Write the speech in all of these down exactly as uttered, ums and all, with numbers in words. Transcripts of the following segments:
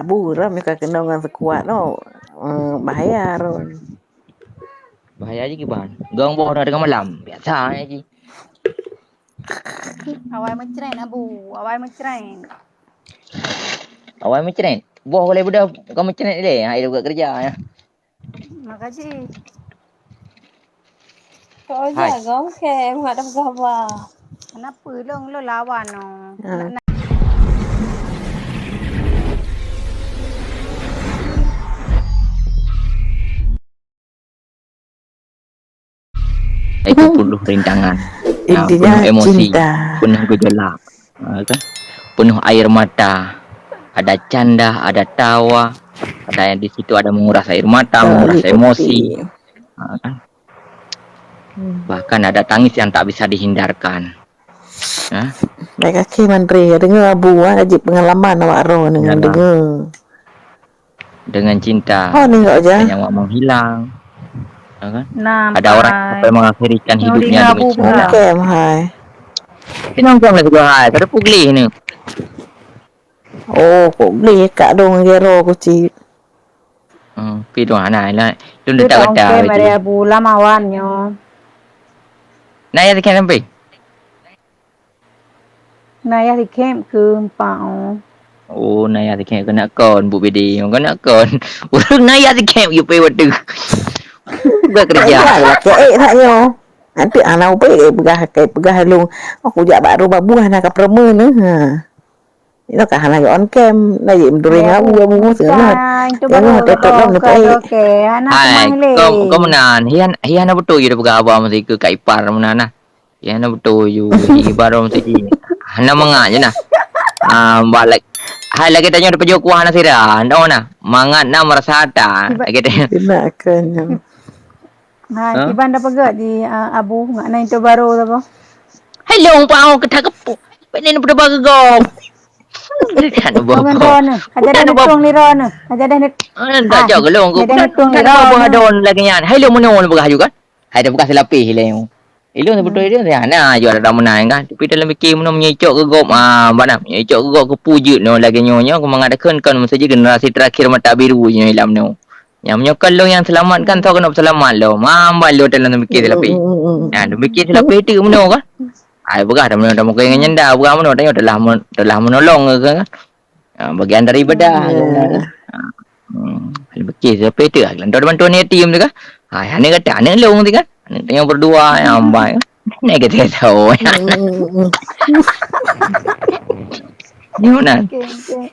Bu, ram ka keunong ngon seukuat nyoe. Eh, bahaya ron. Bahaya jih kiban. Gong boh na tengah malam. Biasa jih. Awai meucret, Abu. Awai meucret. Awai meucret. Boh boleh beudôh kau meucret deh. Ha, itu buka kerja ya. Makasih. Kau aja gong ke, mak dah berubah. Kenapa long lo lawan no? Ha. Nak, nak. Itu penuh rintangan. Ah, intinya penuh emosi, cinta. Penuh gejolak. Ah, kan? Penuh air mata. Ada canda, ada tawa. Ada yang di situ ada menguras air mata, betul, menguras emosi. Ah, kan? Hmm. Bahkan ada tangis yang tak bisa dihindarkan. Ha? Baik kaki Mandri, deungoe Abu, ha, jeuet pengalaman awak roh ni. Yalah. Deungoe. Dengan cinta. Oh, ni enggak aja. Ada nyawa menghilang. Ya kan? Ada orang sampai mengakhirikan hidupnya demi cinta. Oke, hai. Ini orang lagi, hai. Ada pugli ni. Oh, kok boleh kak dong gero kucing. Hmm, pi dong anak lah. Lun detak kata. Mari Abu lama wan nyo. Nah, ya, sampai. Naya sikém keu empat, oh. Oh, naya sikém keunak kon, Bu Bidi. Keunak kon. Ureueng naya sikém yue pih watèe. Bukan kerja. Ai, lah, cek, eh, tak nyo. Nanti anak upai, eh, peugah, eh, peugah lung. Aku jak bak rumah buah nak ke permen, eh. Ha. Ino ka hana on cam. Nah, yue meuduring abu, abu, abu, seulah. Tengok, tetap lah, nampak, eh. Hai, kau, kau meunan. Hian, hian apa tu, yue dah peugah abang masa ke Kak Ipar meunan, nah. Ya, na beutôi ju. Ibarat meusti hana mangat je nah. Ah, bak la-, hai lagèe tanyoe tapajoh kuah na sira, ndoh nah. Mangat na meurasa ata. Lagèe tanyoe. Kena akan nyan. Ha, ha? Kiban dah peugah di, ah, Abu, ngak na itu baru tu apa? Hai long pao keu that keupuk. Bèk ni peudeuba geugom. Kan boh. Ngon ron. Aja dah neutong ni ron. Aja dah net-, ah, tak jauh gelong. Aja dah neutong ni ron. Boh don lagèe nyan. Hai long meunoe peugah ju kan? Hai dah peugah silapeh ilèe. Ilôn seubeutôi dia, ya, na, jua dah meunan kan. Tapi dalam fikir meunoe meunyoe icok keu gob, ah, bana, meunyoe icok keu gob keupeue jeuet nyoe lagèe nyoe, nyoe keumangat takheun kon meusaja generasi terakhir mata biru nyoe lam nyoe. Nyang meunyoe kon lôn nyang seulamat kan, soe keuneuk seulamat lom. Mamba lôn dalam fikir silapeh. Nah, lôn fikir silapeh teuk meunoe kan. Ai, peugah dah meunoe dah meukeue ngon nyanda, peugah meunoe dah nyoe telah men-, telah menolong ke kan. Ah, bagian daripada. Ya. Ah, hmm, lôn fikir silapeh teuk, lôn bantuan yatim tu kan. Hai, aneuk kata, aneuk lôn tu kan. Aneuk tengok berdua, yang ambai. Naik ke tengah tahu. Hmm. Ni mana? Okey, okey.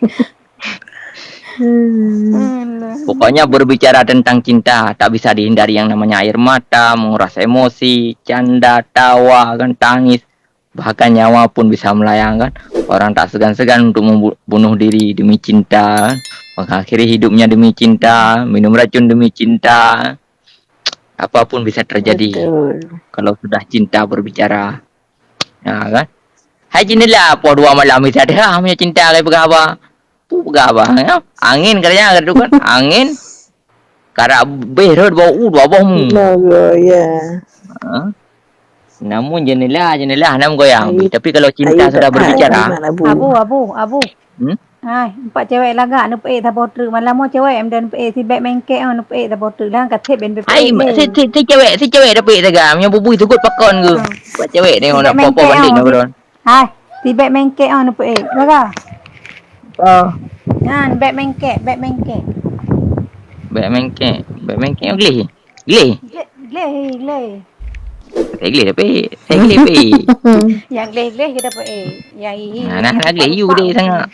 Hmm. Alah. Pokoknya berbicara tentang cinta, tak bisa dihindari yang namanya air mata, menguras emosi, canda, tawa, kan, tangis. Bahkan nyawa pun bisa melayang kan. Orang tak segan-segan untuk membu-, bunuh diri demi cinta kan. Mengakhiri hidupnya demi cinta, minum racun demi cinta. Apa pun bisa terjadi. Betul. Kalau sudah cinta berbicara. Ya kan? Hai jendela poh dua malam bisa dah punya cinta kai peugah haba. Peugah haba, ya. Angin katanya, kata tu kan. Angin. Karab beh rot bau u dua boh mu. Naga, ya. Ha? Namun jendela, jendela hana meugoyang. Tapi kalau cinta sudah berbicara. Abu, Abu, Abu. Hmm? Hai, empat cewek lagak neupeuék saboh treuk. Malam mo cewek em dan neupeuék sibek mengkek, oh, neupeuék saboh treuk. Dah katet ben. Ai, si, si, si cewek, si cewek tapi saga. Meunyo bubui sugut pakon ke? Hmm. Empat cewek ni nak popo balik nak. Hai, sibek mengkek, oh, neupeuék. Jaga. Oh. Nyan, bek mengkek, bek mengkek. Bek mengkek, bek mengkek, oh, gleh. Gleh. Gleh, gleh, gleh. Saya gleh tapi, saya gleh tapi. Yang gleh-gleh kita peuék. Yang hihi. Nah, nah, nah, gleh, you deh sangat.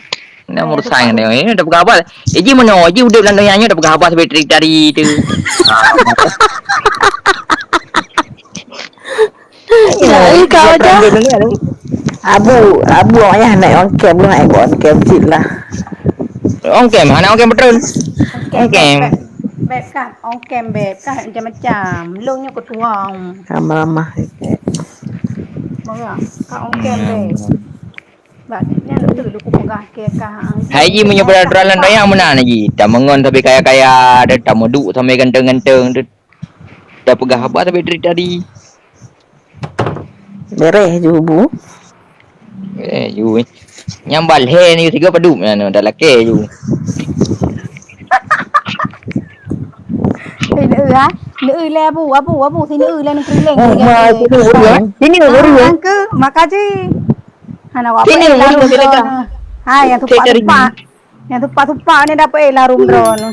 Nah, meurusang dia. Ini dah peugah haba. Eh, ji meunoe, ji udép lam donya nyoe dah peugah haba sampai tadi tu. Ya, eh, kau aja. Abu, Abu awak nyan naik on cam, lu naik on cam cit lah. On cam, anak on cam betul. On cam. Beb, beb, beb, kan on cam, beb, kan macam-macam. Long nyoe ketua. Ramah-ramah. Mara, kan on cam, beb. Bak nyan tu dulu ku peugah ke kah. Hai ji meunyoe pada aturan lam donya meunan ji. Tameungon sampai kaya-kaya, dan tameuduk sampai ganteng-ganteng tu. Dah peugah haba tapi dari tadi. Bereh ju, Bu. Bereh ju, eh. Nyang balhé ni tiga padum nyan, dah lakèe ju. Ha? Neu lé abu, abu, abu, sini lé neu keurileng. Oh, ma, sini ureueng. Sini ureueng. Ke maka ji. Hana wa. Sini ureueng. Hai, yang tupak-tupak. Yang tupak-tupak ni dapat eh larum drone.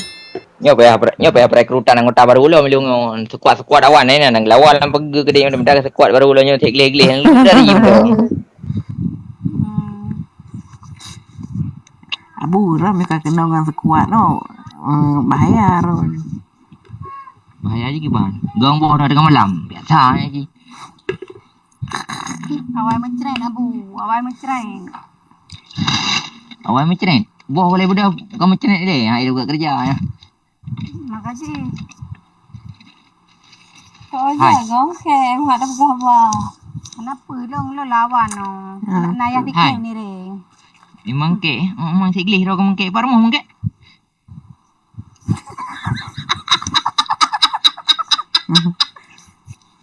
Nyoe payah, nyoe payah perekrutan anggota baru lom ilung. Sekuat-sekuat awan ni nang lawan lam pege gede, mudah-mudahan sekuat baru lom nyoe cek gleh-gleh dari tu. Abu ram ka kena ngon sekuat no. Eh, bahaya ron. Bahaya ji kiban. Gong boh dah tengah malam. Biasa ji. Awai mencret, Abu. Awai mencret. Awai mencret. Boh boleh budak kau mencret deh. Ha, dia buat kerja ya. Makasih. Kau aja gong ke, mak dah berubah. Kenapa long lo lawan no? Nak nayah dikit ni re. Memang ke, memang si gleh ro kau mengke. Parmo mengke.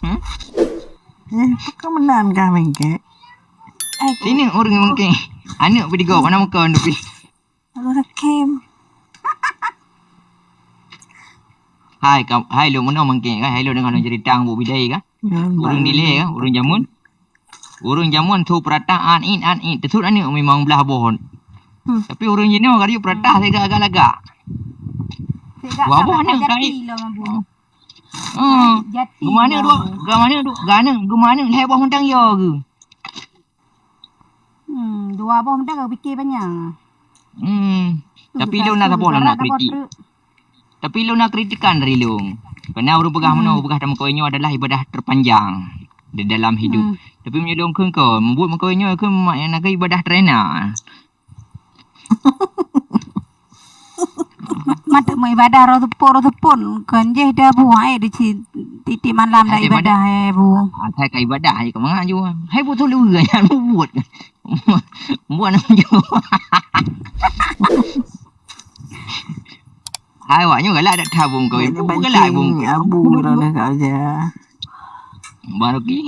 Hmm? Eh, kau menan kah mengke? Sini ureueng mengke. Aneuk peudigo mana muka ndupi. Abu Rakim. Hai, kam, hai lôn meunoe mengke kan? Hai lôn deungon lôn cerita ngon Bu Bidai kan? Ureueng dilée kan? Ureueng jameun. Ureueng jameun su peurata an it, an it. Teusut aneuk memang blah boh. Hmm. Tapi ureueng jinoe ka jeuet peurata siga agak-agak. Dua boh aneuk ka it. Hmm. Geumaneuk dua, geumaneuk dua, geumaneuk lhée boh mantong yo geuh. Hmm, dua boh mantong geuh pike panyang. Hmm. Tapi lôn na saboh lôn na kritik. Tapi lôn na kritikan dari lôn. Karena ureueng peugah meunoe, peugah tameukawen nyoe adalah ibadah terpanjang di dalam hidup. Hmm. Tapi meunyoe lôn kheun kon, mubuet meukawen nyoe kheun mak nyang na ibadah terena. Mat meuibadah roh seupôt, roh seupôt. Kon jih dah buai di ci-, titik malam dah ibadah, eh, Bu. Asai ka ibadah je keu mangat ju. Hai buet thôn leuwe nyan buet. Buat nama ju. Hai awak nyoe galak dak that bungkoi. Bungkoi galak bungkoi. Abu rona ka aja. Baroki.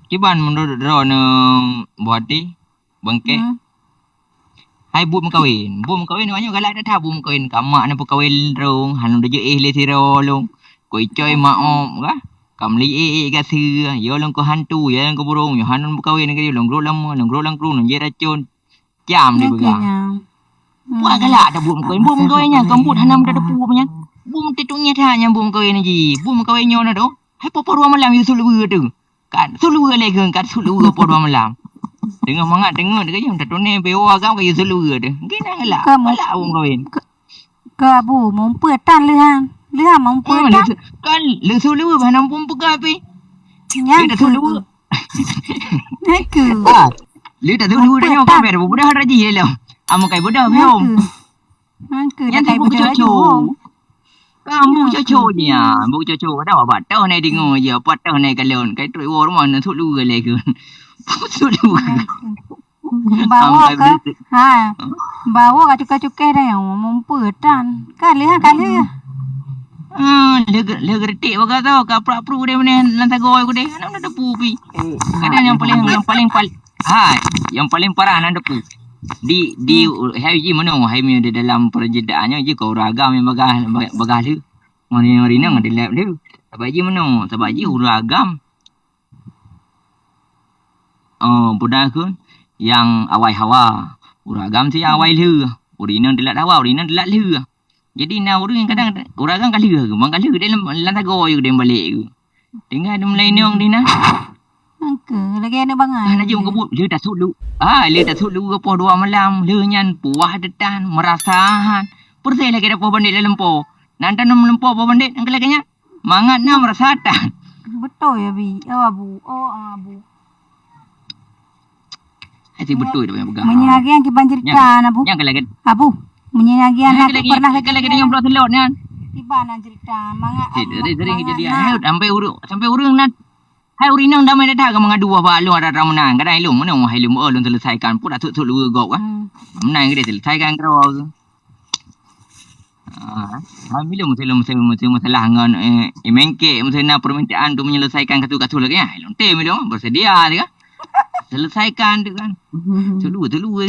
Kiban menurut droeneuh buati bengkek. Hmm. Hai buet meukawen. Buet meukawen awak nyoe galak that buet meukawen. Ka mak na peukawen rong, hana deujeue eh lé sidroe lôn. Koi coi maop ka. Ka meuli eh, eh gaseue, yo lôn keu hantu, yo lôn keu burong, yo hana peukawen lagèe lôn grok lam, lôn grok lam krueng, lôn jép racon. Cam lé peugah. Buat galak dah buet meukawen. Buet meukawen nyan, kon buet hana meuteupeu nyan. Buet meuteupeu nyan that nyan buet meukawen nyan jih. Buet meukawen nyoe na doh. Hai poh-poh dua malam yue sut leuwe tu. Ka sut leuwe lé keu, ka sut leuwe poh dua malam. Teungoh mangat teungoh deungon nyoe tatuné bewa agam ka yue sut leuwe tu. Mungkin hana galak. Galak buet meukawen. Ka bu, mumpeuet tan leuhan. Leuhan mumpeuet tan. Kan leusu leuwe bah nampung peugah pi. Nyang keu. Nyang keu. Ah, leu tak tahu dua dah nyoe kan ber budak raji lom. Amu kai budak biom. Nyang keu. Nyang keu budak raji. Kamu cucu je ya, bu cucu dah awak toh nai dengoe je, apa toh nai kalon. Kai trok iwoe rumoh nang sut leuwe lé keu. Sut leuwe. Bawa ke, ha, bawa ke cukai-cukai dah yang mumpeuet tan. Ka lheueh, ka lheueh. Ah, lheueh, lheueh geuretik bagasoe, ka prak-pruk deh meunan lam sagoe ku deh. Anak udah depu pi. Kadang yang paling, yang paling pal-, ha, yang paling parah anak depu. Di, di, hai ji meunoe, hai mi di dalam peureujeudaan nyoe ji keu ureueng agam nyang bagah, bagah lheueh. Ngon rinong, rinong dilep lheueh. Sabab ji meunoe, sabab ji ureueng agam. Oh, peugah kheun nyang awai hawa. Ureueng agam tu nyang awai lheueh. Ureueng inong teulat hawa, ureueng inong teulat lheueh. Jadi na ureueng nyang kadang ureueng agam ka lheueh, ban ka lheueh deh lam, lam sagoe yue deh balek yue. Tinggai deh mulai inong deh na. Angke lagèe aneuk bangai. Ah, na jeuem keu buet lheueh tasut lu. Ah, lheueh tasut lu poh dua malam, lheueh nyan puah teutan, meurasa han. Persis lagèe tapoh bandét lam lumpoe. Nan tanom lumpoe poh bandét, angke lagèe nyan. Mangat na meurasa tan. Beutôi ya, Bi. Oh, Abu. Oh, Abu. Hati beutôi dah banyak peugah. Meunyoe lagèe nyan kiban cerita na, Bu. Nyang lagèe. Abu, meunyoe lagèe nyan aku pernah lagèe nyan bloe selot nyan. Kiban na cerita. Mangat. Sering kejadian. Hai, sampai ureueng, sampai ureueng nan. Hai ureueng inong damai dah ka mengadu bak lôn ada meunan. Kadang ilong meunan hai lôn, oh, lôn selesaikan. Pun dah sut-sut leuwe gob kan. Meunan ke dia selesaikan keudroe. Ah, kami lôn mesti, lôn mesti, mesti masalah ngon, eh, imengkek, mesti na permintaan untuk menyelesaikan kasus-kasus lagi, ah. Lôn tem lôn, bersedia dia kan. Selesaikan tu kan. Tulu, tulu.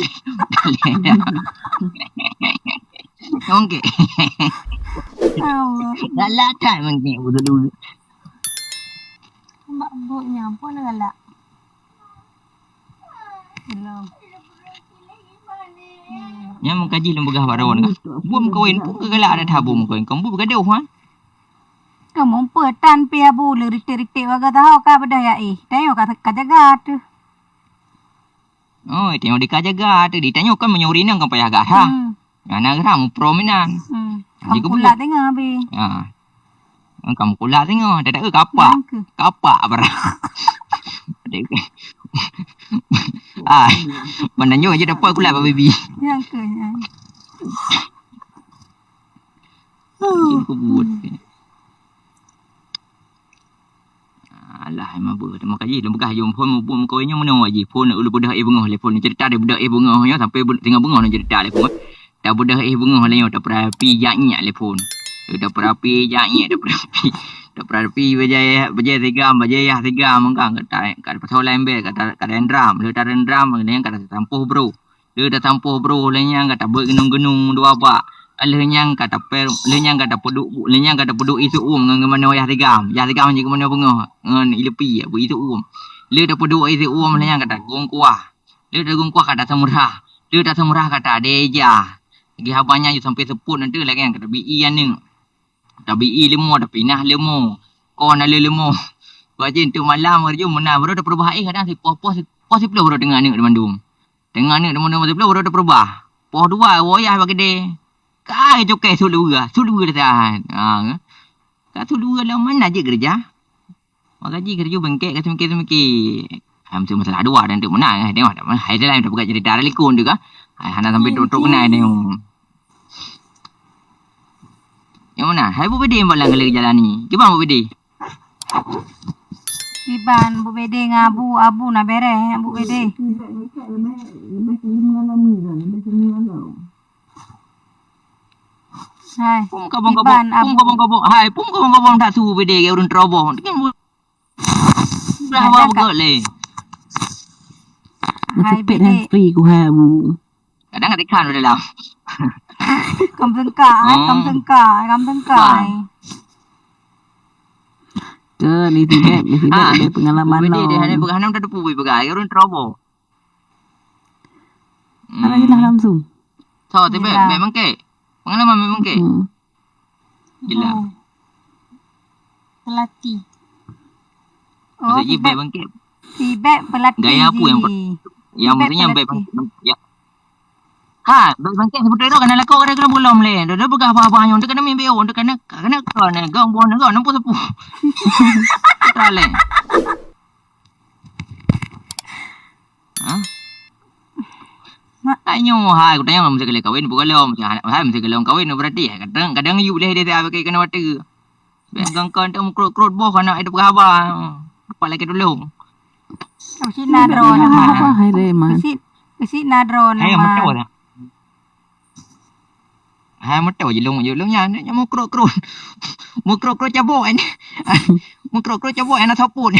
Okey. Allah. Galak that mungkin betul. Mak buk nyampur galak. Belum. Nyan meukaji lôn peugah bak droe nyoe. Buet meukawen, peue keu galak that haba meukawen? Kamoe buet gadoh, ha? Kamoe peue tan pih abu le ritek-ritek warga taho ka beudah ya eh. Tanyoe ka, ka jaga teuh. Oh, tanyoe di ka jaga teuh. Di tanyoe kan meunyoe ureueng inong kan payah gah ha. Hmm. Hana gah muprominan. Hmm. Jadi kamoe pula tengah habis. Ha. Kamoe pula tengah. Dak dak kapak. Nyang keuh. Kapak barang. Ah, mana nyoe je dapat kulak bak baby. Nyang keuh, nyang. Huh. Dia buat. Alah, emang apa? Terima kasih. Lôn peugah jom phon mubuet meukawen nyoe meunoe jih. Phon ulôn beudôh éh beungoh lé phon. Cerita deh beudôh éh beungoh nyoe sampai be-, singoh beungoh nyoe cerita lé phon. Dah beudôh éh beungoh lé nyoe, dah perapi jak nyak lé phon. Dah perapi jak nyak, dah perapi. Dah perapi bajai, bajai sigam, bajai yah sigam, kan. Kata, kata pasal lain be, kata, kata dendam. Lé ta dendam, kata sampoh bro. Lheueh tasampôh broh, lheueh nyan ka tabeuet geunong-geunong dua bak. Lheueh nyan ka tapé-, lheueh nyan ka tapeuduek, lheueh nyan ka tapeuduek ié seu-uem ngon geumanoe yah sigam. Yah sigam jih geumanoe beungoh ngon ié leupie, beuet ié seu-uem. Lheueh tapeuduek ié seu-uem, lheueh nyan ka tagong kuah. Lheueh tagong kuah ka taseumurah. Lheueh taseumurah ka tadeh ija. Lagèe haba nyan sampoe seupôt nanti lagèe nyan ka tabi ié aneuk. Tabi ié leumo, tapinah leumo. Kon na le leumo. Wajéb teuk malam, meurajô meunan, baru tapeurubah ié kadang sipoh, poh, poh siplôh baru teungoh aneuk teumandum. Teungoh aneuk teumandum poh siplôh baru tapeurubah. Poh dua, woyah bak keudè. Ka cukée sut luweue, sut luweue dah tahan. Ha, ka sut luweue lom, mana jeuet keureuja? Maka jih keureuja bengkek ka seumike-seumike. Ha, meusti masalah dua dan teuk meunan, eh, tengok, hai dalam tapeugah cerita dari likun tu ka. Hai, hana sampai trok-trok keunan tengok. Nyang mana? Hai Bu Bede, buat lam kali jalan ni. Kiban Bu Bede? Kiban Bu Bede ngon Abu, Abu na bereh, Bu Bede. Hai, pum kabong-kabong, Kiban pum Abu. Kabong-kabong. Hai, pum kabong-kabong tak su Bu Bede ke ureueng teroboh. Dengan Bu-, dah Ada bawa tak? Begot leh. Hai, Nasib Bede. Hands free ku hai Abu. Kadang ada ikan dalam. Kam sengka, eh, kam Oh. sengka, kam sengka, Wah. eh. Ke, ni tidak, ni tidak Ah, ada pengalaman Bede dia lom. Ada peugah, hana teupeue peugah, ureueng teroboh. Hana Hmm. jelas langsung. So, tu bek, Jelas. bek mangkek. Pengalaman bek mangkek. Hmm. Jelas. Oh. Pelatih. Maksud Oh, jih bek feedback. Bangkit. Feedback pelatih Gaya apa yang jih. Per-, yang Feedback maksudnya bek pelatih. Bangkit, ya. Ha, bek Bangkit sebetul tu kena lakukan ada kena belum leh. Dah, dah peugah apa-apa yang untuk kena mimpi, untuk kena, kena kau ni, kau buah ni, kau nampak sepuh. Kita leh. Ha? Mak. Hai nyoe, hai, aku tanya mesti kali kahwin, bukan lom, mesti hai, hai, mesti kali kahwin, berarti, hai, kadang, kadang yub leh dia, dia pakai kena mata. Bek gangkan tak meukrot-krot boh anak itu peugah haba. Dapat lagi tulung. Keusit na droe Apa nama. hai Reman? Keusit, keusit na droe Hai, nama. Betul dah. Hai, betul je long, je long nyan, nyan meukrot-krot. Meukrot-krot cabok ni. Meukrot-krot cabok anak saput.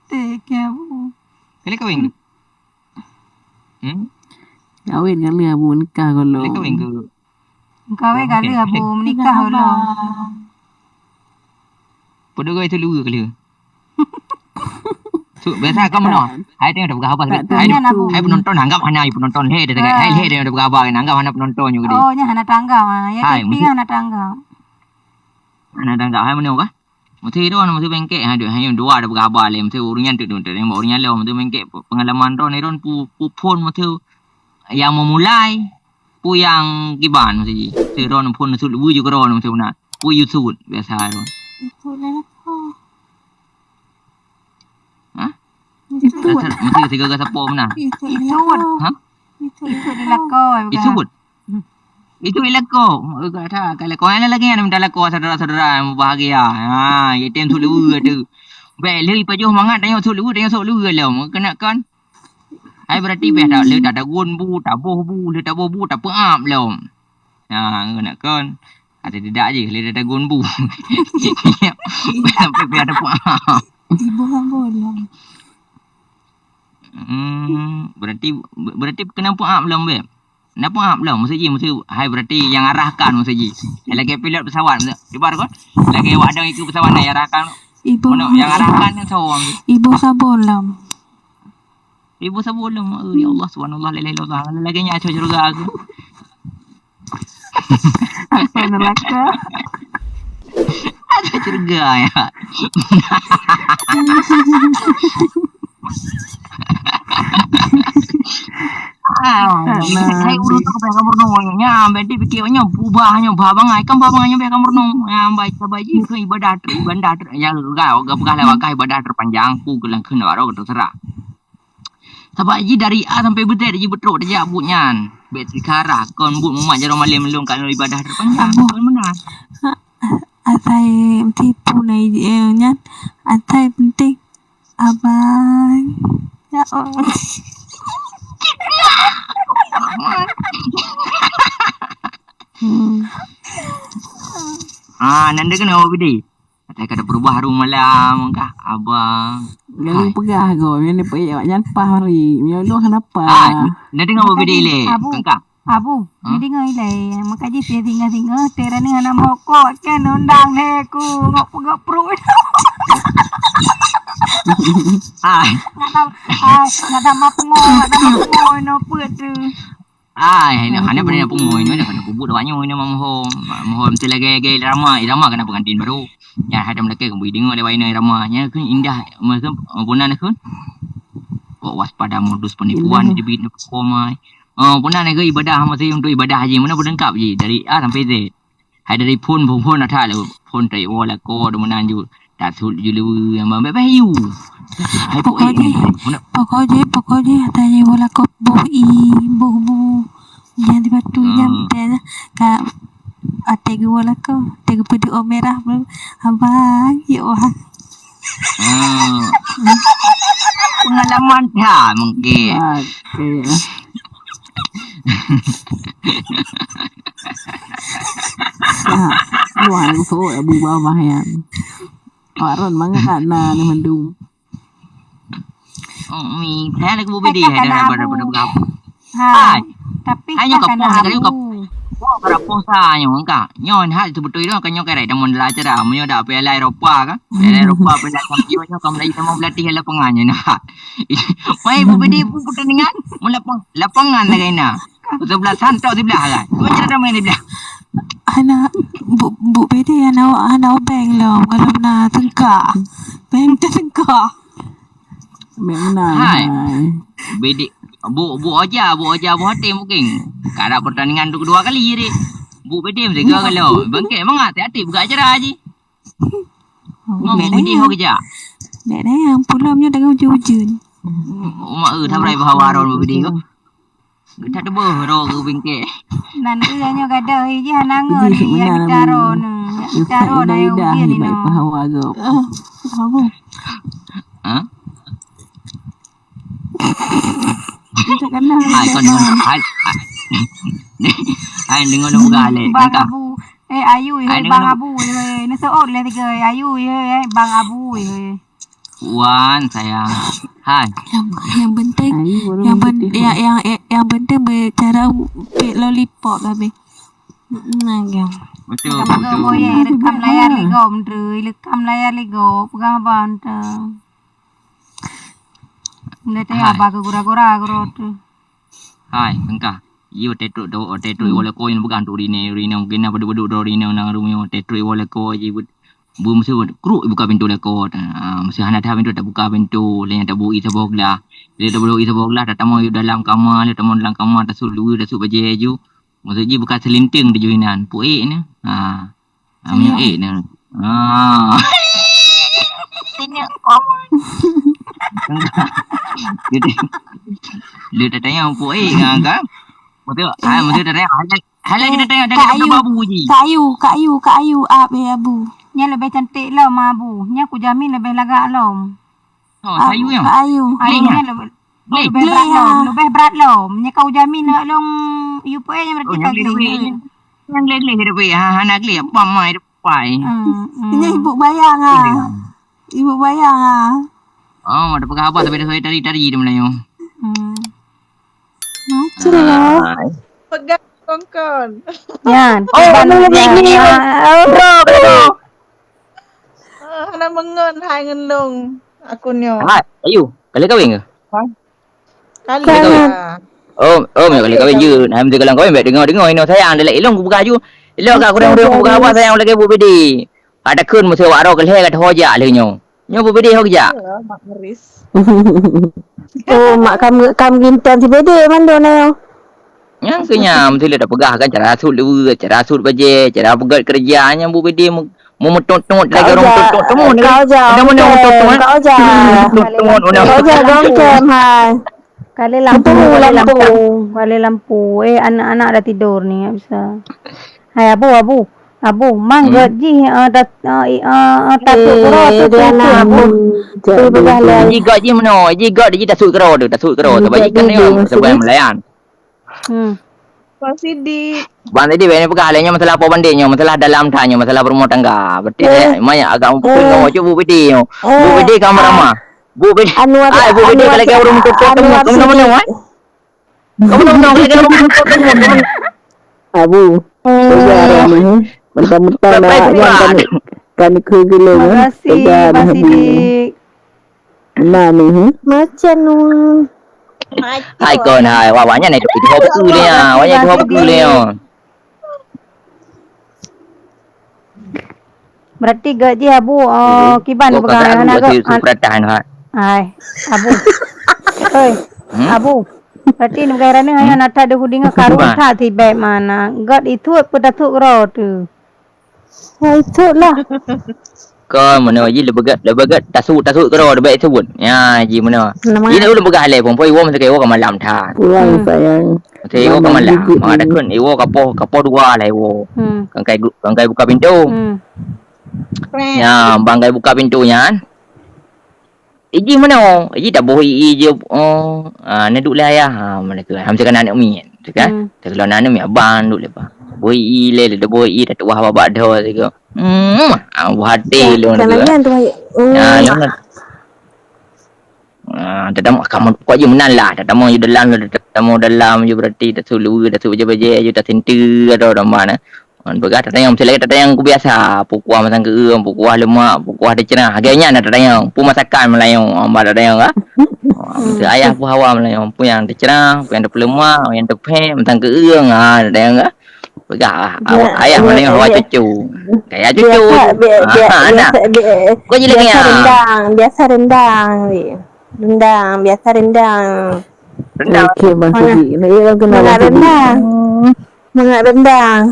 Teh ke Abu. Kali kahwin. Hmm? Kahwin kali Abu nikah kalau. Kali kahwin ke? Kahwin kali Abu menikah kalau. Pada gaya tu luar kali. So, biasa kamu no. Hai tengok dah peugah haba. Hai, hai penonton anggap hana penonton he dah. Hai he dah peugah haba anggap hana penonton juga deh. Oh, nya hana tanggap ah. Ya tapi hana tanggap. Hana tanggap hai menung kah? Mesti dua nama mesti bengkek ha dua hai dua dah peugah haba leh mesti urang nyan tu tu tu tembak urang nyan lom mesti bengkek pengalaman ron ron pu pu phon mesti yang memulai pu yang kiban mesti ji. Mesti ron phon sut lu ju ron mesti na. Pu Yusuf biasa ron. Itu lah. Ha? Itu. Mesti tiga ke siapa mana? Itu. Ha? Itu dilakoi. Isut. Itu ilako. Kata kalau kau yang lagi yang minta lako saudara-saudara yang bahagia. Ha, yatim sut lua tu. Baik lagi pajoh mangat tanya sut lua, tanya sut lua lom. Kena kan? Hai berarti biar tak le tak dagun bu, taboh bu, le taboh bu, tak peap lom. Ha, kena kan? Ada tidak je le tak dagun bu. Sampai biar tak peap. Ibu kan bolong. Hmm, berarti berarti kena peap lom beb. Napa hab lom? Maksud jih, maksud hai berarti nyang arahkan maksud jih. Lagèe pilot pesawat, maksud, ibarat kon. Lagèe awak dong ikut pesawat nyang arahkan. Ibu Mana nyang arahkan kan soe? Ibu Sabun lom. Ibu Sabun lom. Oh, ya Allah, subhanallah, la ilaha illallah. Lagèe nyan aco syurga aku. Aco neraka. Aco syurga ya. Ah, hai ureueng tu payah kamoe renung. Nya, berarti pikir nyoe berubah nyoe, bah bangai. Kan bah bangai nyoe payah kamoe renung. Nya, baca baju ke ibadah ter-, ibadah ter-, ya, gak, gak peugah lah, wakah ibadah terpanjang, ku keulang kheun baru terserah. Sabab ji dari A sampai Z ji beutôi tajak buet nyan. Bèk teukarah, kon buet mumat jaroe malém lôn ka lôn ibadah terpanjang. Abu. Kon meunan. Ha, asai tipu na, eh, nyan. Asai penting abang. Ya Allah. Hmm. Ah, nanda kena awak gede. Katai ka ada perubahan rumah malam kah, abang. Lalu peugah go, nyan dia payah awak nyan pah hari. Meunyoe lôn hana pah. Ah, na dengar apa beda ilèe? Abu. Kangkang. Abu, ha? Ni dengar ilèe. Maka jih sia singa-singa, tera ni hana mokok, kan undang he ku, ngok pegok perut. Ah. Nak tahu, ah, nak tahu mapungo, nak tahu mapungo, no put tu. Ai, hana, hana pernah pungo, ini hana pernah kubut awak nyoe, ini Mak Muhom. Mak Muhom tu lagi, lagi irama, irama kena pengantin baru. Nyan hai tam lakèe keumbui deungoe lé wayna irama. Nyan kheun indah, meukeun, bunan kheun. Kok waspada modus penipuan di bit komai. Oh, bunan lagi ibadah masih untuk ibadah haji. Mana berlengkap ji dari A sampai Z. Hai dari phôn, phôn, phôn that lé. Phôn tai woe lakoe deungon meunan ju. Tasut ju leue nyang bang bèk-bèk yu. Hai pokok jih, pokok jih, pokok jih, hata jih woe lakoe boh i, boh bu. Nyang di batu nyang ka até geuwoe lakoe, até geupeudeuh merah, abang, ya Allah. Hmm. Pengalaman dah mungkin. Okey. Nah, luar lagu soe Abu Bawah ya. Awak ron mangat na ni mandum. Oh, mi, saya lagu bubidi ada pada pada berapa. Hai. Tapi hanya kapong nak kali kap. Wah, para posa nyo engka. Nyo hat sebetul nyo kan nyo kerek temun dalam acara. Meunyo dak Piala Eropa kan. Piala Eropa, Piala Champion nyo kan Melayu temun berlatih dalam lapangan nyo nah. Mai bubidi pun pertandingan, mun lapang, lapangan lagai na. Sebelah santok sebelah kan. Kau cara main sebelah. Anak bu bu bede anak anak obeng lom kalau na tengka. Beng tengka. Memang. Hai. Bede bu bu aja, bu aja bu hati mungkin. Kada pertandingan tu kedua kali je dek. Bu bede mesti gagal lo. Bangke mangat hati-hati buka acara je. Ngomong bede ho kerja. Dek dayang pulang nyo dengan ujeuen-ujeuen. Umak eh tabrai bahawa ron bede ko. Geutak teuboh ro ke bingkek. Nan iya nyo gadoh iji hana ngeri ya mitaro nu. Ya mitaro na yo ujeuen ni no. Pahawa go. Abu. Ha? Hai kon hai. Hai dengar lu galak. Bang Abu. Eh ayu ya bang Abu ya. Ni seot le tiga ayu ya bang Abu ya. Wan sayang. Hai. Yang yang penting yang pen, yang yang yang penting bercara pek lollipop tapi. Nah, ya. Betul betul. Moye rekam layar ligom tu, rekam layar ligom pegang abang tu. Nda tanya abang ke gura-gura guru tu. Hai, engkah. Yo tetruk do tetruk iwala ko yang pegang tu rine rine mungkin apa duduk duduk rine nang rumah tetruk iwala ko ji. Bu mesti kruk buka pintu lakoe. Ah, mesti hana that pintu tak buka pintu. Lain tak bui saboh gelah. Bila tak bui saboh gelah, tak tamu dalam kamar, dia tamu dalam kamar, tasut luwe, tasut bajai aju. Maksud ji buka selinteng tujuh inan. Puik ni. Ha. Ha, minyak eh ni. Ha. Minyak kau. Dia dia tak tanya puik kan? Betul. Ah, betul tak tanya. Halai kita tengok dari Kak Ayu, Abu ji. Kak Ayu, Kak Ayu, Kak Ayu, ap ya Abu. Nya lebih cantik lom Abu. Nya aku jamin lebih lagak lom. Oh, Ayu ya. Ayu. Ayu nya lebih lebih berat lom, lebih berat lom. Nya kau jamin nak long you pun yang berarti kau jamin. Yang leleh dia pergi. Ha, ha nak leleh apa mai depai. Hmm. Nya ibu bayang ah. Ibu bayang ah. Oh, ada pegang apa tapi dia tari-tari dia Melayu. Hmm. Macam lah. Peugah kongkon. Nyan, oh, kiban anu nyan, ini. Ah, oh. Bro, bro. Ah, hana meungon hai ngeunong akun nyoe. Hai, ayu, kali kawin ke? Hah? Kali kawin. Oh, oh, kali kawin je. Nah, mesti kalau kawin baik dengar-dengar ino sayang dalam ilong ku peugah ju. Ilong kat kurang-kurang ku peugah apa sayang lagi Bu Bidi. Ada kun mesti awak roh keleh kat ho jak leh nyoe. Nyoe bubede ho geujak? Iya, Mak Meris. Oh, mak kam, kam gintong si bede mandum na nyoe. Nyang keu nyan, meuteuleuh tapeugah kan cara sut leue, cara sut bajée, cara peugét keureuja, nyang bubede mu-, mu-, meutot-tot lagée ureueng meutot-tot teumon. Kau ja, kau ja, kau ja. Meutot-tot, kau ja, gong cem, hai. Kali lampu, lampu, kali lampu. Eh, anak-anak dah tidur ni, nggak bisa. Hai, Abu, Abu. Abu, mang gét jih, eh, dat-, eh, i-, eh, eh, tasuk keudroe tu, tu, tu, Abu. Tu peugah lé. Ji gét jih meunoe, ji gét jih tasuk keudroe tu, tasuk keudroe tu. Bagi kan nyoe, sebagai melayan. Hmm. Bang Sidik. Bang Sidik, bang peugah lé nyoe masalah apa banding nyoe, masalah dalam that nyoe, masalah berumah tangga. Berarti eh, maya agak mumpung nyoe, cuba Bu Bidi nyoe. Bu Bidi kamu ramah. Bu Bidi. Anu ada, ah, Bu Bidi anu kalau ada, orang muka anu temu, ada kamu nama Sidik. Nama, eh? Kamu nama, kamu nama, kamu nama. Abu. Kerja ramai, eh. Mentang-mentang nak, kan, kan, kan, kerja lagi, eh. Terima kasih, Bang Sidik. Meunan ni, hmm? Macam nu. Hai kon hai, awak nyan itu, itu apa tu dia? Awak nyan itu apa tu dia? Berarti gét jih Abu, oh, kiban peugah aneuk gét. Hai, Abu. Oi, Abu. Berarti neugah raneuk hana nata deuh udinga karu that sibek mana. Gét itu peue tasuk keudroe tu. Hai, cok lah. Kon meunoe jih leubeh gét, leubeh gét tasut, tasut keudroe leubeh sebut. Nya jih meunoe. Nama? Jih ulôn peugah lé phôn, phôn iwoe meusakai iwoe ka malam that. Pulang sayang. Meusakai iwoe ka malam. Mangat takheun iwoe ka poh, ka poh dua lah iwoe. Hmm. Kan kai gu-, kan kai buka pintu. Hmm. Nya, bang kai buka pintu nyan. Iji meunoe, iji taboh i-i je, oh, ah, neuduek lé ayah, ha, meunan keuh. Ha, meusakan aneuk miet, tu kan. Hmm. Takeulon aneuk miet, abang duek lé bang. Boh i-i lé, lé boh i-i, tatuah bak, bak doh sigoe. Hmm, ah, buah hati lôn tu. Ya, lôn. Ah, tatamong, kamoe pokok jih meunan lah. Tatamong ju dalam, tatamong dalam ju berarti, tasut leue, tasut bajée-bajée ju, tasinte atau domba na. Ngon peugah tatanyong, miseue lagée tatanyong keu biasa, peukuah mantong keu ureueng, peukuah leumak, peukuah teuceurah. Lagée nyan na tatanyong, peue masakan meulayeue, hamba tatanyong ka. Miseue ayah peue hawa meulayeue, peue nyang teuceurah, peue nyang teupeuleumak, peue nyang teuphé, mantong keu ureueng, ha, tatanyong ka. Peugah, ah, ayah meulayeue hawa cucu. Gaya cucu. Biasa, bi-, bi-, biasa, bi-, biasa rendang, biasa rendang, wi. Rendang, biasa rendang. Rendang. Okey, Bang Sidi. Nak ya, kenapa Sidi? Rendang. Mangat rendang.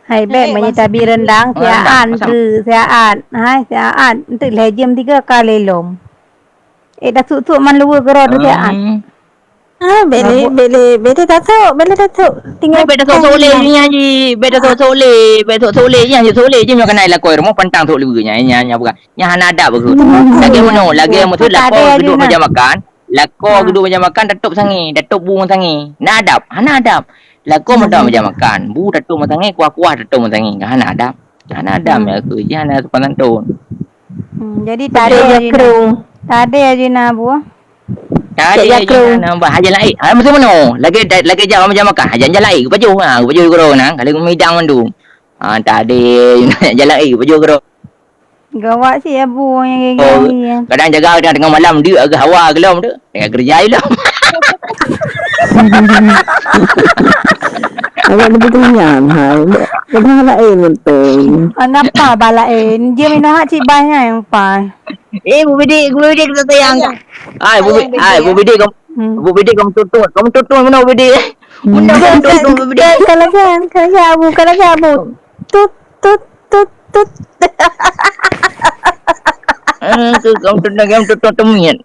Hai, bèk meunyoe tabi rendang, siat-at tu, siat-at. Hai, siat-at. Enteuk lhèe jeuem tiga kali lom. Eh, dah suk-suk man luweue keudroe tu siat-at. Ah, bèk lé, bèk lé, bèk lé tasuk, bèk lé tasuk. Tinggai bèk tasuk-suk lé nyan jih, bèk tasuk-suk lé, bèk tasuk-suk lé nyan jih, suk lé jih nyoe keunan lakoe rumoh pantang suk luweue nyan, nyan, nyan bukan. Nyan hana adab bagoe. Lagèe meunoe, lagèe meusu lakoe geuduek meja makan, lakoe geuduek meja makan tatôp sangè, tatôp bu ngon sangè. Na adab? Hana adab. Lakoe meudatang meja makan, bu tatôp ngon sangè, kuah-kuah tatôp ngon sangè. Hana adab. Hana adab ya keu jih, hana sopan santun. Hmm, jadi tadé ya jina. Tadé ya jina, Bu. Tadé ya jina, nambah haja laén. Ha, meusu meunoe. Lagèe, lagèe jak meja makan, haja laén. Pajoh, ha, pajoh guru na. Kalau midang mandum. Ha, tadé, haja laén, pajoh guru. Gawat sih ya, Bu, yang gigi. Kadang jaga kadang tengah malam, dia agak hawa gelom tu. Tengah kerja je lom. Awak lebih kenyang, ha. Lebih lain betul. Kenapa balain? Dia minum hak cik banyak yang pas. Eh, Bu Bidik, Bu Bidik kita sayang. Ai, Bu Bidik, ai, Bu Bidik kamu, Bu Bidik kamu tuntut. Kamu tuntut mana Bu Bidik? Benda kamu tuntut Bu Bidik. Kalau kan, kalau kan Abu, kalau kan Abu. Tut, tut, tut, tut. Eh, tu kamu tuntut, kamu tuntut temian.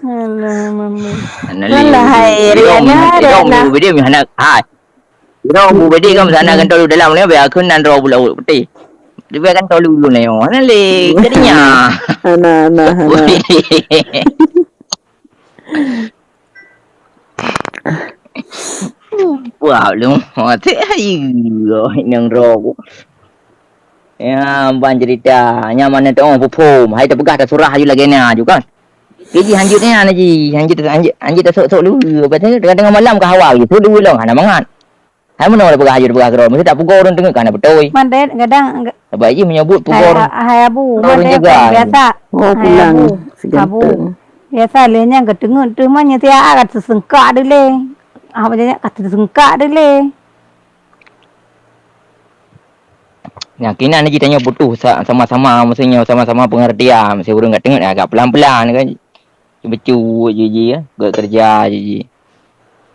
Alah, mama. Alah, hai, Riana, Riana. Bu Bidik, hai. Iro bu bedi kan sana kan tolu dalam ni, biar aku nan ro bulat putih. Dia kan tolu dulu ni. Mana le? Jadinya. Ana, ana, ana. Wah, lu. Mati ayu. Nang ro. Ya, ban cerita. Nya mana tu? Oh, pupum. Hai terpeugah tak surah ayu lagi ni ayu kan. Jadi hanjeuet nyan, Haji. Hanjeuet, hanjeuet, hanjeuet tasok-sok lé. Lepas tu, tengah-tengah malam ka hawa, gitu, dua lom, hana mangat. Hai meunoe peugah, hanjeuet peugah keudroe. Mesti tak pukul ureueng teungeut, ka hana beutôi. Man, deh, kadang, Sebab jih meunyoe buet pukul hai, hai Abu, ureueng man, deh, jaga. Biasa. Oh, hai pulang Abu. Segantung. Abu. Biasa lé nyan ka teungeut teuh, man, nyan siat ka teuseungkak dilèe. Ah, macam nyan ka teuseungkak dilèe. Nyan, kinan jih tanyoe butuh sa-, sama-sama, maksudnya sama-sama pengertian. Mesti ureueng ka teungeut, agak pelan-pelan kan. Becut jih, jih, ya. Geukeureuja jih, jih.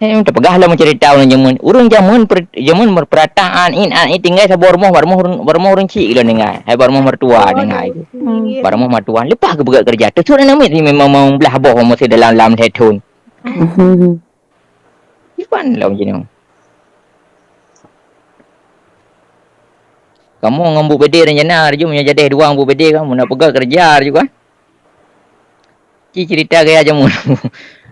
Eh, tapeugah lom cerita ureueng jameun. Ureueng jameun per-, jameun berperataan, in, an, in, tinggai saboh rumoh, bak rumoh ureueng, bak rumoh ureueng chik lom tinggai. Hai bak rumoh mertua tinggai. Hmm. Bak rumoh mertua. Leupah geupeugah keureuja. Teusut aneuk miet memang, memang blah boh mesti dalam, dalam lhèe thon. Iban lom jinoe. Kamoe ngon Bu Bede rencana, Arju, meunyoe jadeh dua ngon Bu Bede kan, meunan peugah keureuja, Arju, kan? Ci cerita gaya jameun.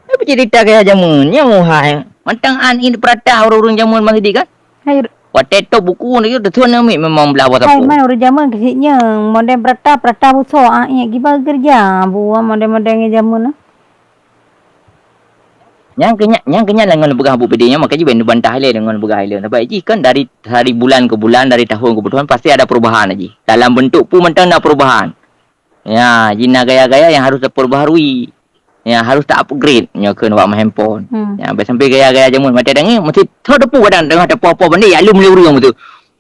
Apa cerita gaya jameun? Nyoe hai. Mantong an in peurata ureueng-ureueng jameun masih kan? Hai. Watèe top buku ni, teusut aneuk miet memang blah boh sapu. Hai, man ureueng jameun keu sit nyoe. Modern peurata, peurata busoe, ah, ingat kiban keureuja. Buah modern-modern ngon jameun, ah. Nyang keu nyan, nyang keu nyan lah ngon lôn peugah Abu Pidie nyan, maka jih ben neubantah ilèe deungon peugah ilèe. Sabab jih kan dari, dari bulan ke bulan, dari tahun ke tahun, pasti ada perubahan jih. Dalam bentuk peue mantong na perubahan. Ya, jih na gaya-gaya nyang harus taperbaharui. Nyang harus ta-upgrade nyoe kheun awak meuhandphone. Hmm. Ya, bèk sampai gaya-gaya jameun. Maté dangé meusti tho teupeu kadang teungoh tapo-po bandék, ya lom lé ureueng tu.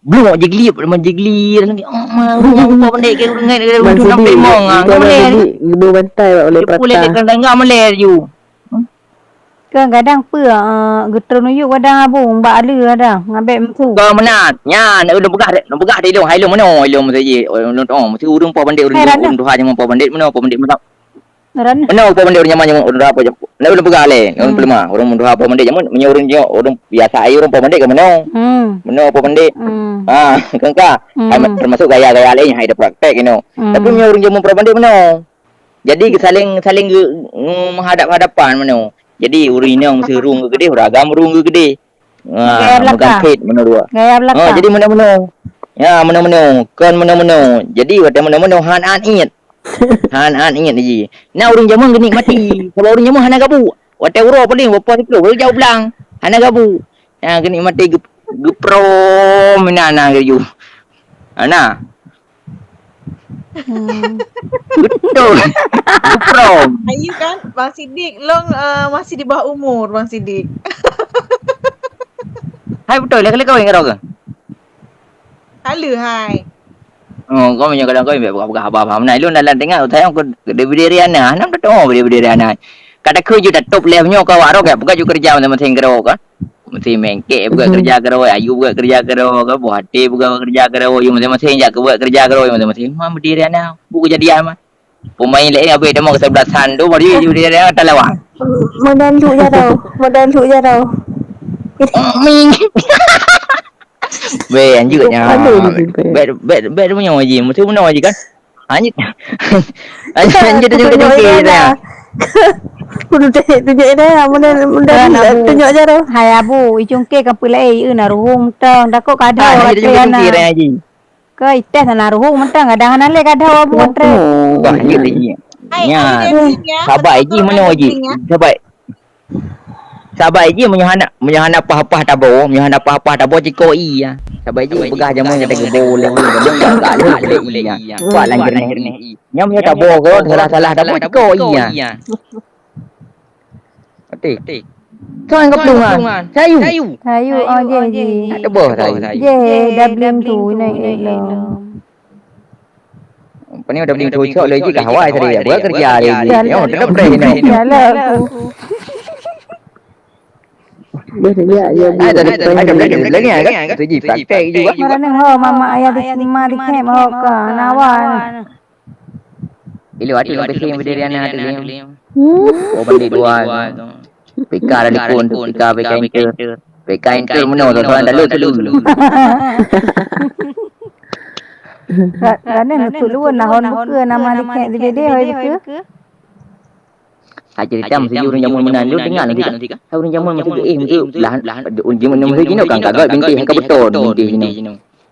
Blok jigli, blok jigli, lagi, oh, ma, ureueng nyang lupa pandai ke, ureueng ngai, ureueng tu sampai mong, ah, kau boleh. Jadi, geubantai bak ulèe prata. Boleh, kadang-kadang boleh ju. Kadang-kadang peue, ah, geutreun uyuek kadang abong, bak le kadang, ngabek meusu. Kau meunan, nyan, ureueng peugah, ureueng peugah di lôn, hai lôn meunoe, hai lôn meusu ji, oh, lôn, oh, meusu ureueng po pandai, ureueng, hai, ureueng tuha nyang po pandai, meunoe po pandai, meunoe. Ngeran. Meunoe po pandai ureueng jameun, jameun ureueng tuha po jam-, na ulôn peugah lé, ureueng, hmm, peuleumah, ureueng tuha po pandai jameun, meunyoe ureueng nyoe, ureueng biasa ayé ureueng po pandai ka meunoe. Hmm. Meunoe po pandai. Hmm. Ah, hmm, termasuk gaya-gaya laén nyang hai tapraktek inoe. Hmm. Tapi meunyoe ureueng jameun po pandai meunoe. Jadi saling, saling ge-, nge-, menghadap-hadapan meunoe. Jadi ureueng inong meusti rhueng geugeudeh, ureueng agam rhueng geugeudeh. Ha, gaya belakang. Meugampét meunoe dua. Gaya belakang. Ha, jadi meunoe-meunoe. Ya, meunoe-meunoe. Kon meunoe-meunoe. Jadi watèe meunoe-meunoe han-han ingat. Han-han ingat jih. Na ureueng jameun geunikmati. Sabab ureueng jameun hana gabu. Watèe uroe paléng bapa sikroh, baru jak u blang. Hana gabu. Ya, geunikmati geu-, geuprom inan na geuyue. Ana. Hmm. Betul. Geuprom. Ayu kan, Bang Sidik, long, eh, masih di bawah umur, Bang Sidik. Hai, betul, lé kali kawin keu droe ke? Halo, hai. Oh, kau meunyoe kadang kau imbek peugah-peugah haba-haba. Nah, ilôn dalam tengah, sayang kau diberi Riana. Nam betul beri Riana. Kata keu ju tatop leh nyoe kau awak roh, bukan ju kerja masing-masing keu droe ke? Meusti mengkek buka kerja keudroe, Ayu buka kerja keudroe, kan, Puhati buka kerja keudroe, Ayu masing-masing jak keu buka kerja keudroe, Ayu masing-masing. Ma berdiri ana, bu kejadian ma. Pemain lain abis temu kesebelasan tu, baru Ayu berdiri ana talawan. Modal luk jaroe, modal luk jaroe. Ming. Weh, anjuknya. Aduh, aduh. Bad, bad, bad punya Haji. Mesti benar Haji kan? Anjir. Anjir, anjir, anjir, anjir, anjir, anjir. Kudu tunjuk dah, mudah, mudah tunjuk je tu. Hai Abu, icungke kan peulai, eh, na ruhung tong, takut kadang. Ah, anjir, anjir, anjir, anjir. Ke itas na ruhung mentang, kadang hana lé kadang Abu antre. Wah, anjir, anjir. Hai, ya. Sabar, Haji, mana Haji? Sabar. Sabai jih meunyoe hana, meunyoe hana paih-paih taboh, meunyoe hana paih-paih taboh ciko ie. Sabai jih peugah jameun kata geuboh lé ureueng, jameun gak lé lé ie. Kuat langkir neh ie. Nyan meunyoe taboh goe salah-salah taboh ciko ie. Até. Tuan keplungan. Sayu. Sayu, oh, jeh, jeh. Tak taboh sayu. Jeh, dah beli tu, naik elok. Apa ni udah beli cocok lagi ka hawai tadi ya. Buat kerja lagi. Ya, udah preh ni. Yalah aku. Dah dia ya. Ada lagi kan? Itu ji praktek juga. Marane ho mama ayah di ma di kem ho ka nawan. Ilu atu nak pesen berdiri anak atu ni. Oh, balik dua tu. Pika ada dukun tu, pika pika inter. Pika inter meno tu, soalan dalu tu. Ra-, Ranen tu lu nahon buka nama dikek di bede hoi buka. Hai cerita mesti urang jameun meunan lu dengar nanti kan. Hai urang jameun mesti eh mesti lah urang jameun mesti jinoe kan kagak binti hai ka beton binti jinoe.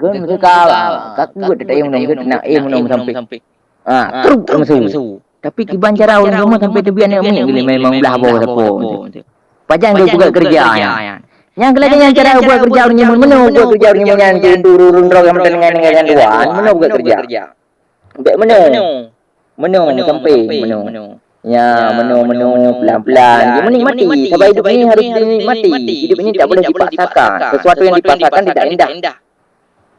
keu meusu ka, ka kuat teuka meunoe meusu, nak eh meunoe meusampéng. Ah, truk meusu. Tapi kiban cara ureueng nyoe sampai teubiet aneuk miet geuh memang blah boh sapo. Pajan geupeugah keureuja nyan. Nyang keulagèe nyan cara geupeugah keureuja ureueng nyoe meunoe geupeugah keureuja ureueng nyoe nyan tu ureueng droe nyang meuteungoh ngon nyan tuan, meunoe geupeugah keureuja. Bèk meunoe. Meunoe, meusampéng, meunoe. Ya, meunoe, meunoe, pelan-pelan. Ya, meunikmati. Sabab hidup ini harus dinikmati. Hidup ini tak boleh dipaksakan. Sesuatu yang dipaksakan tidak indah.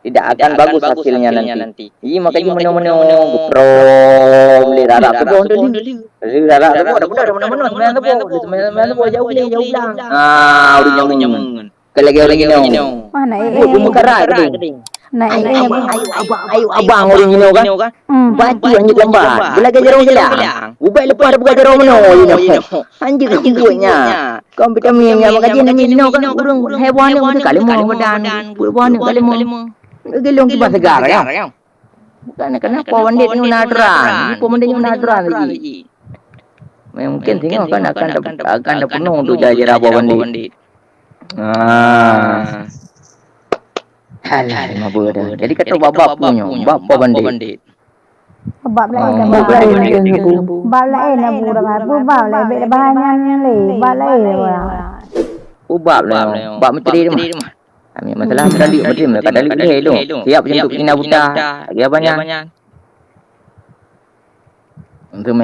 Tidak akan bagus hasilnya nanti. Iya, makanya meunoe-meunoe, geuprom, lé rara saboh tadi. Lé rara saboh, dah benar, meunoe-meunoe, sembilan saboh. Sembilan saboh, jauh lé, jauh blang. Ah, ureueng nyoe. Ka lagèe ureueng inoe. Wah, na eh. Buet peumeukarat tadi. Na eh. Ayo, abang, ayo, abang, ureueng inoe kan? Hmm. Baju hanyut lambat. Beulagèe jaroe gelang. Ubak leupah dah buka jaroe meunoe, inoe. Anjeuet buet nyan. Kon vitamin nyan, maka jih namiet inoe kan ureueng heboh aneuk beutôi ka leumoh badan. Buet boh aneuk ka leumoh. Geulong kiban segar, ya. Bukan kenapa Wandit nyoe na aturan. Nyoe Wandit nyoe na aturan lagi. Mungkin tengok kan akan, akan terpenuh untuk jalan-jalan Abah Wandit. Ah. Alah, mabuk dah. Jadi kata bab-bab punya, bab apa Wandit? Bab lain dah, bab lain. Bab lain dah, bab lain. Bab lain, bab lain. Oh, bab lain. Bab menteri tu mah. Kami masalah tadi menteri, mereka tadi boleh tu. Siap untuk Cina buta. Lagi apa nyan? Untuk